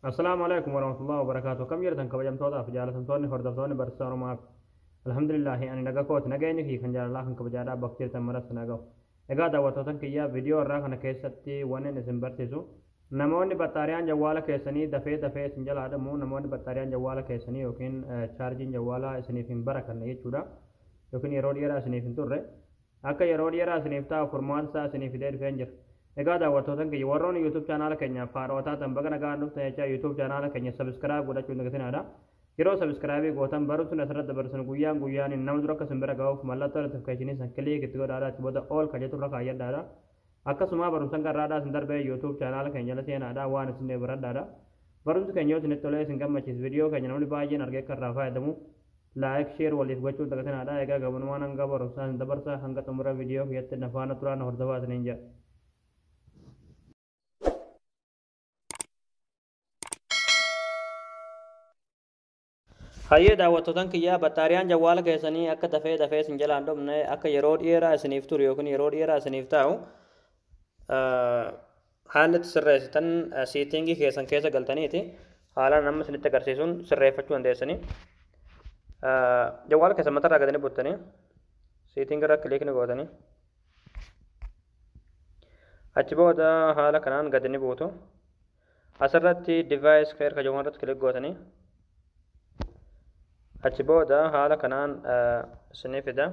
Assalaamu alaikum warahmatullahi wabarakaatuh. Akkam jirtan kabajamtootaaf jaalatamtoonni hordoftoonni barsiisaa Oromaaf. Alhamdulillaahi, ani naga kooti, nageenyi kiyya kan jaalalaa kan kabajaadhaa bakka jirtan maratti nagahu. Egaa daawwattootan kiyya, viidiyoo irraa kana keessatti wanni isin barsiisu, namoonni baxxaariyaan jawwaala keessanii dafee dafee isin jalaa dhumu, namoonni baxxaariyaan jawwaala keessanii yookiin chaarjiin jawwaalaa isiniif hin barakanne jechuudha, yookiin yeroo dheeraa isiniif hin turre, akka yeroo dheeraa isiniif taa'u furmaata isaa isiniif fidee dhufeen jira. Egaa daawwattootan kiyya, warroonni YouTube chaanaala keenyaaf haaroo taatan, baga nagaan dhuftan jechaa, YouTube chaanaala keenya subscribe godhachuu hin dagatinaadha. Yeroo subscribe gootan, barumsni asirratti dabarsan guyyaan guyyaan nama dura akka isin bira ga'uuf mallattoo notification san click itti godhaadha. Achi booda all kan jettu irra kaayyadhaadha. Akkasuma barumsan garraadhaa isin darbee YouTube chaanaala keenya jala seenaadha, waan isin baradhaadha. Barumsi keenya yoo isinitti tolee isin gammachiise, viidiyoo keenya namni baay'een argee akka irraa fayyadamu like, share waliif gochuu hin dagatinaadha. Egaa gabanumaan hanga barumsaa isin dabarsa, hanga xumura viidiyoo kiyyatti na faana turaa, na hordofaa isiniin jedha. Hayyee daawwattootan kiyyaa, baxxaariyaan jawwaala keessanii akka dafee dafee isin jalaa hin dhumne, akka yeroo dheeraa isiniif turu yookiin yeroo dheeraa isiniif taa'u haalli itti sirreessitan, setting keessan keessa galtaniiti haala nama isinitti agarsiisuun sirreeffachuu dandeessanii. Jawwaala keessan matarraa gadanii buttanii setting irra click ni gootanii, achi booda haala kanaan gadi ni buutu. Asirratti device care ka jedhamu irratti click gootanii, achi booda haala kanaan isinii fida.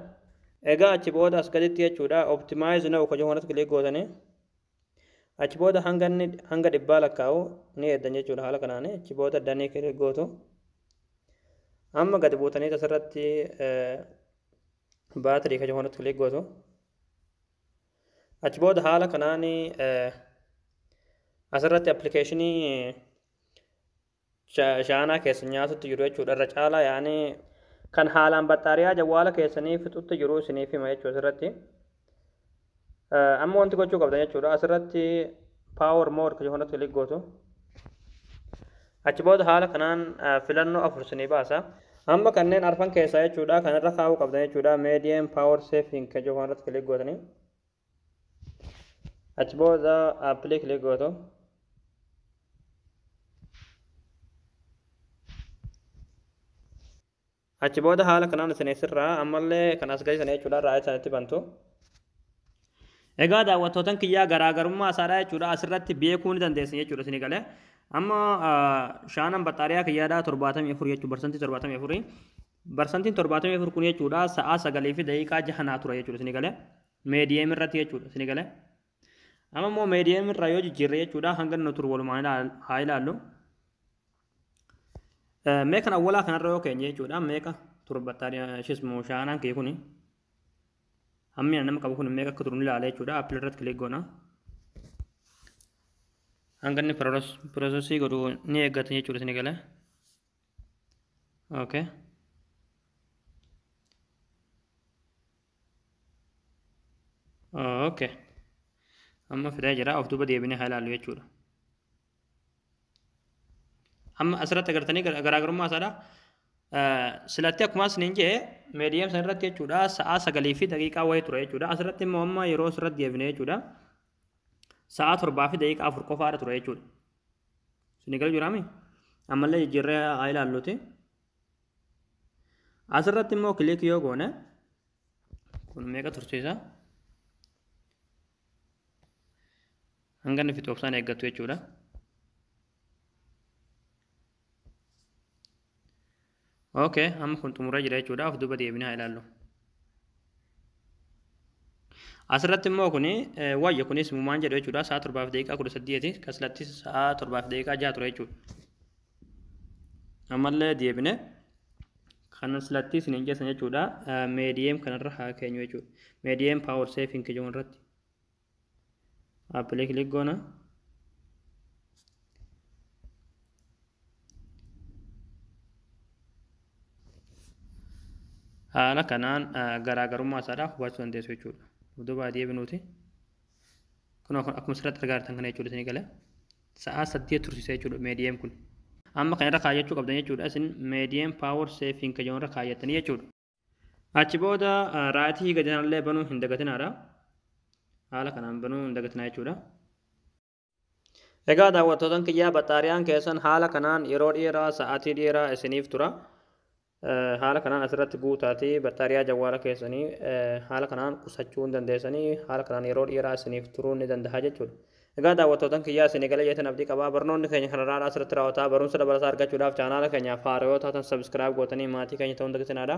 Egaa achi booda as gaditti jechuudha, optimize now ka jedhamu irratti click gootanii, achi booda hanga inni hanga 100 lakkaa'u ni eeddan jechuudha haala kanaan. Achi booda done click gootu. Amma gadi buutanii asirratti battery ka jedhamu irratti click gootu. Achi booda haala kanaan asirratti appilikeeshinii shaanaa keessa nyaatutti jiru jechuudha. Irra caalaa yaani kan haalaan baxxaariyaa jawwaala keessanii fixutti jiru isiniif hima jechuudha asirratti. Amma wanti gochuu qabdan jechuudha, asirratti power mode kan jedhamu click gootu. Achi booda haala kanaan filannoo afur isinii baasa. Amma kanneen arfan keessaa jechuudha kanarra kaa'uu qabdan jechuudha, medium power saving kan jedhamu irratti click gootanii. Achi booda apply click gootu. Achi booda haala kanaan isin sirraa ammallee kan as gadi jechuudha irraa isanitti bantu. Egaa daawwattootan kiyyaa, garaagarummaa isaadha jechuudha asirratti beekuu ni dandeessan jechuudha isinii galee. Amma shaanan baxxaariyaa kiyyaadhaa 74 jechuudha, 74%. 74% kun jechuudha sa'aa 9:06 naa tura jechuudha isinii galee. Medium irratti jechuudha isinii galee. Amma immoo medium irraa yoo jijjiirre jechuudha, hanga inni turu walumaan haa ilaallu. Mee kan awwalaa kanarra yoo keenye jechuudha, meeqa turu baxxaariyaa shismoo shaanaan kee kuni? Hammi nama qabu kun meeqa akka turu ni ilaala jechuudha. Apply irratti click goona. Hanga inni process godhu ni eeggatan jechuudha isinii galee. Okay. Okay. Amma fidee jira, of duuba deebinee haa ilaallu jechuudha. Amma asirratti agartanii garaagarummaa isaadha. Silatti akkuma isiniin jee medium san irratti jechuudha sa'aa sagalii fi daqiiqaa wayii ture jechuudha. Asirratti immoo amma yeroo asirratti deebine jechuudha, sa'aa 7:04 qofaadha ture jechuudha. Isinii galu jiraami? Ammallee jijjiirree haa ilaalluti. Asirratti immoo click yoo goone kun meeqa tursiisa? Hanga inni fixu obsaan eeggattu jechuudha. Okay, amma kun xumuree jira jechuudha. Of duuba deebinee haa ilaallu. Asirratti immoo kuni wayya, kunis mumaan jedhu jechuudha. Sa'a 7:18. Kasilatti sa'a 7:06 ture jechuudha. Ammallee deebine kan silatti isiniin geessan jechuudha. Medium kanarra haa keenyu jechuudha. Medium power saving jedhamu irratti. Apply click goona. Haala kanaan garaagarummaa isaadhaa hubachuu dandeessu jechuudha. Duuba deebinuuti. Kun akkuma asirratti argaa jirtan kana jechuudha isinii galee. Sa'aa 8 tursiisa jechuudha medium kun. Amma kan irra kaayyachuu qabdan jechuudha, isin medium power saving kan jedhamu irra kaayyattanii jechuudha. Achi booda right gadi kanallee banuu hin dagatinaadha. Haala kanaan banuu hin dagatinaa jechuudha. Egaa daawwattootan kiyyaa, baxaariyaan keessan haala kanaan yeroo dheeraa, sa'aatii dheeraa isiniif tura. Haala kanaan asirratti guutaatii baxaariyaa jawwaala keessanii haala kanaan qusachuu hin dandeessanii, haala kanaan yeroo dheeraa isiniif turuu ni danda'a jechuudha. Egaa daawwattootan kiyyaa, isinii galee jeetan abdii qabaa. Barnoonni keenya kanarraa asirratti raawwataa. Barumsa dabalataa argachuudhaaf chaanaala keenyaaf haaraa yoo taatan subscribe gootanii maatii keenya ta'uun dagatinaadha.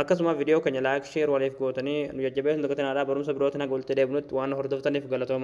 Akkasuma viidiyoo keenya like, share waliif gootanii nu jajjabeessuun dagatinaadha. Barumsa birootiin haga walitti deebinutti waan hordoftaniif galatooma.